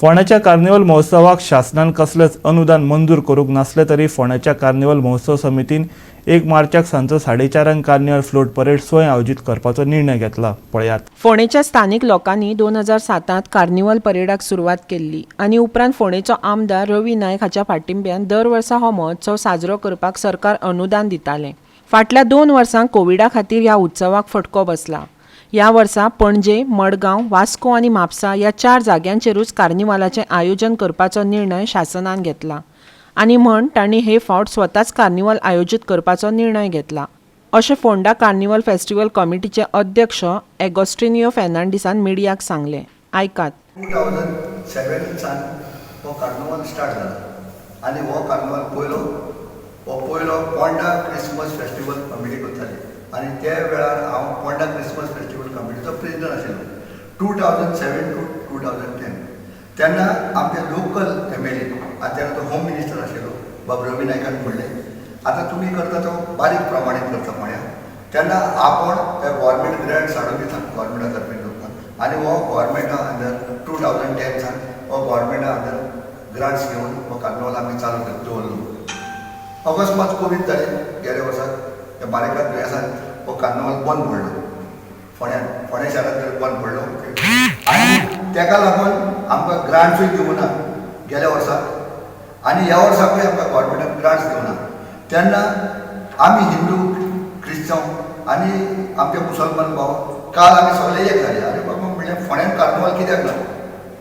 फोंड्याच्या carnival महोत्सवाक शासनान कसलेंच अनुदान मंजूर करूंक नासलें तरी फोंड्याच्या कार्निवल महोत्सव समितीन 1 मार्चाक सांजचो 4:30 कार्निवल फ्लोट परेड स्वयं आयोजीत करपाचो निर्णय घेतला. पळयात. फोंडेच्या स्थानीक लोकांनी 2007त कार्निवल परेडाक सुरवात केल्ली आनी उपरांत फोंडेचो आमदार रवी नायक हाच्या पाठिंब्यान दर वर्सा हो महोत्सव साजरो करपाक सरकार अनुदान दितालें. फाटल्या 2 वर्सांक कोविडा खातीर ह्या उत्सवाक फटको बसला. ह्या वर्सा पणजे, मडगांव, वास्को आनी म्हापसा ह्या चार जाग्यांचेरूच कार्निवालाचें आयोजन करपाचो निर्णय शासनान घेतला आनी म्हण तांणी हे फावट स्वताच कार्निवल आयोजीत करपाचो निर्णय घेतला, अशें फोंडा कार्निवल फेस्टिवल कमिटीचे अध्यक्ष एगोस्टिनियो फेर्नांडीसान मिडियाक सांगलें. आयकात. 2007 सान हो कार्निवल स्टार्ट जाला आनी हो कार्निवल पयलो, हो पयलो पोंडा क्रिसमस फेस्टिवल कमिटी करताली आनी त्या वेळार हांव पोंडा क्रिसमस फेस्टिवल कमिटीचो प्रेजिडंट आशिल्लो 2007 to 2010. तेन्ना आमचे लोकल एमएलए आनी तेन्ना तो होम मिनिस्टर आशिल्लो बाब रवी नायकान म्हणलें, आतां तुमी करता तो बारीक प्रमाणें करता फोंड्या. तेन्ना आपूण ते गव्हर्मेंट ग्रँट्स हाडून दिता गव्हर्मेंटा तर्फेन लोकांक आनी हो गव्हर्मेंटा अंडर 2010 सान हो गव्हर्मेंटा अंडर ग्रांट्स घेवन हो कार्निवल आमी चालू दवरलो. अकस्मात कोवीड जालें गेल्या वर्साक. त्या बारीकात दुयेंसान हो कार्निवल बंद पडलो फोंड्यान, फोंड्या शारांत तर बंद पडलो आनी तेका लागून आमकां ग्रांट्सूय दिवंक ना गेल्या वर्साक आनी ह्या वर्साकूय आमकां गव्हर्मेंटान ग्रांट्स दिवंक ना. तेन्ना आमी हिंदू, क्रिस्तांव आनी आमचे मुसलमान भाव काल आमी सगळे एक जाले. आनी बाबा म्हणलें, फोंड्यान कार्निवल कित्याक ना?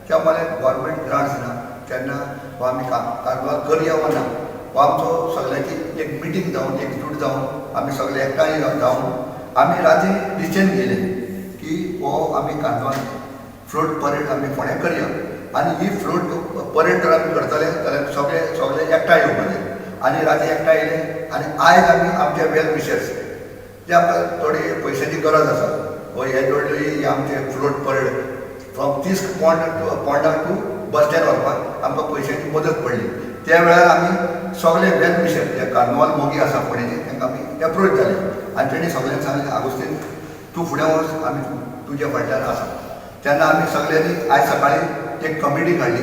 त्या म्हणलें, गव्हर्मेंट ग्रांट्स ना. तेन्ना हो आमी कार्निवल करया वा ना, हो आमचो सगळ्यांची एक मिटींग जावन, एकजूट जावन, आमी सगळे एकठांय जावन आमी राती डिसिजन घेयलें की हो आमी कार्निवल फ्लोट परेड आमी फोंड्या करया. आनी ही फ्लोट परेड जर आमी करतले जाल्यार सगळे सगळे एकठांय येवपाक जाय. आनी राती एकठांय येयले आनी आयज आमी आमचे वेल विशर्स जे आमकां थोडी पयशांची गरज आसा, हो हे जोडली ही आमचे float parade from 30 Ponda to Ponda to bus stand व्हरपाक आमकां पयशांची मदत पडली. त्या वेळार आमी सगळे वेल विशर जे कार्निवाल मोगी आसा फोंडेचे, तांकां आमी एप्रोच जाले आनी तेणी सगळ्यांनी सांगलें, आगोस्तीन, तूं फुडें वच, आमी तुज्या फाटल्यान आसा. तेन्ना आमी सगळ्यांनी आयज सकाळी एक कमिटी काडली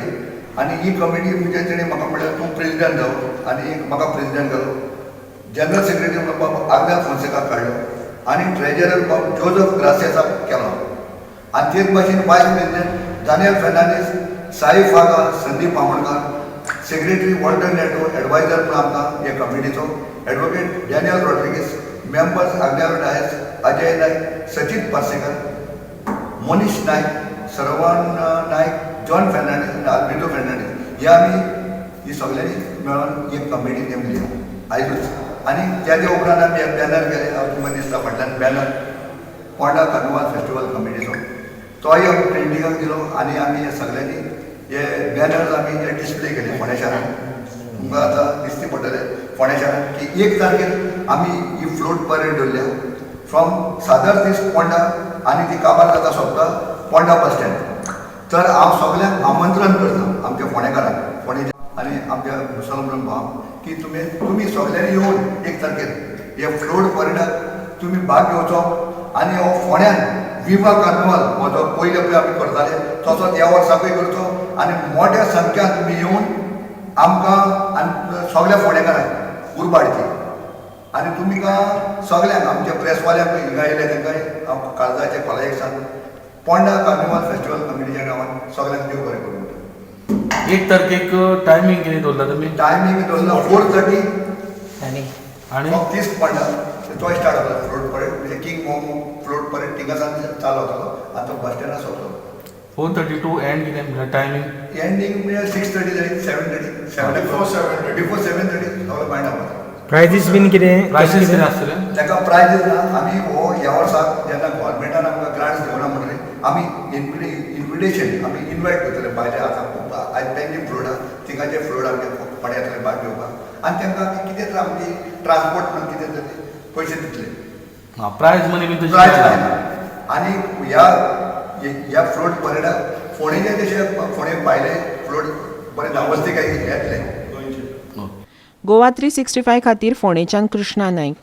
आनी ही कमिटी म्हणजे तेणी म्हाका म्हणलें, तूं प्रेजिडंट जाव आनी एक म्हाका प्रेजिडंट जालो. जनरल सेक्रेटरी म्हणून बाब आग्नेल फोन्सेकाक काडलो आनी ट्रेजरर बाब जोजफ ग्रासियासाक केलो आनी तेच भाशेन vice president Daniel Fernandes, Sai Phaga, Sandeep Amonkar, secretary Walter Neto, adviser म्हणून आमकां हे कमिटीचो advocate Daniel Rodrigues, members Agnelo Dias, Ajay Naik, Sachin Parsekar, Manish Naik, Saravan Naik, John Fernandes आनी आल्बिटो फेर्नांडीस. हे आमी ही सगळ्यांनी मेळोन एक कमिटी नेमली आयजूच. आनी त्याच्या उपरांत आमी हे बॅनर केले. हांव तुमकां दिसता फाटल्यान बॅनर पोंडा कार्निवाल फेस्टिवल कमिटीचो, तोय आमी प्रिंटिंगाक दिलो आनी आमी हे सगळ्यांनी हे बॅनर्स आमी हे डिस्प्ले केले फोंड्या शारांत. तुमकां आतां दिसती पडटले फोंड्या शारांत की 1 तारखेर आमी ही फ्लोट परेड दवरल्या फ्रॉम सादर दीस पोंडा आनी ती काबार जाता सोंपता पोंडा बस स्टँड. तर हांव सगल्यांक आमंत्रण करता, आमच्या फोंडेकारांक, फोंडेच्या आनी आमच्या मुसलमान भावांक की तुमी सगल्यांनी येवन 1 तारखेर हे फ्लोट परेडाक तुमी भाग घेवचो आनी हो फोंड्यान विवा कार्निवाल हो जो पयले पळय आमी करताले तसोच ह्या वर्साकूय करचो आनी मोठ्या संख्यान तुमी येवन आमकां आनी सगल्या फोंडेकारांक उर्बा हाडची. आनी तुमकां सगल्यांक, आमच्या प्रेसवाल्यांक हिंगा येयले तांकां हांव काळजाचे खोलायेक सांग, पोंडा कार्निवाल फेस्टिवल कमिटीच्या नांवान सगल्यांक देव बरें करूं. 1 तारखेक टायमिंग कितें दवरला तुमी? टायमींग दवरला 4:30. आनी आनी 30 पोंडा तो स्टार्ट जातलो फ्लोट परेड, म्हणजे किंग मोमो फ्लोट परेड थिंगासान चालू जातलो आनी तो बस स्टँडार सोंपतलो. 4:30 टू एंड कितें म्हणल्यार टायमिंग? एंडींग म्हणजे 6:30 जायत, 7:30, 7. Before 7:30. Before 7:30 सगळें बायंड वता. प्रायजीस बीन कितें? प्रायसीस कितें आसतले? ताका प्रायजीस ना. आमी हो ह्या वर्साक जेन्ना गव्हर्मेंटान आमकां ग्रांट्स दिवना म्हणटकीर आमी इन्विटेशन, आमी इनवायट करतले भायले. आतां खूब आयज पेंजीम फ्लोट आहा, थिंगाचे फ्लोट आमचे फोंड्या येतले भाग घेवपाक आनी तांकां आमी कितें तर आमची ट्रान्सपोर्ट म्हणून कितें तरी पयशे दितले. आं, प्रायज मनी बीन तशी प्रायज काय ना? ना. आनी ह्या ह्या फ्लोट परेडाक फोंडेचे जशे फोंडे भायले फ्लोट बरे नांवाजते काही येतले. गोवा 365 खातीर फोंडेच्यान कृष्णा नायक.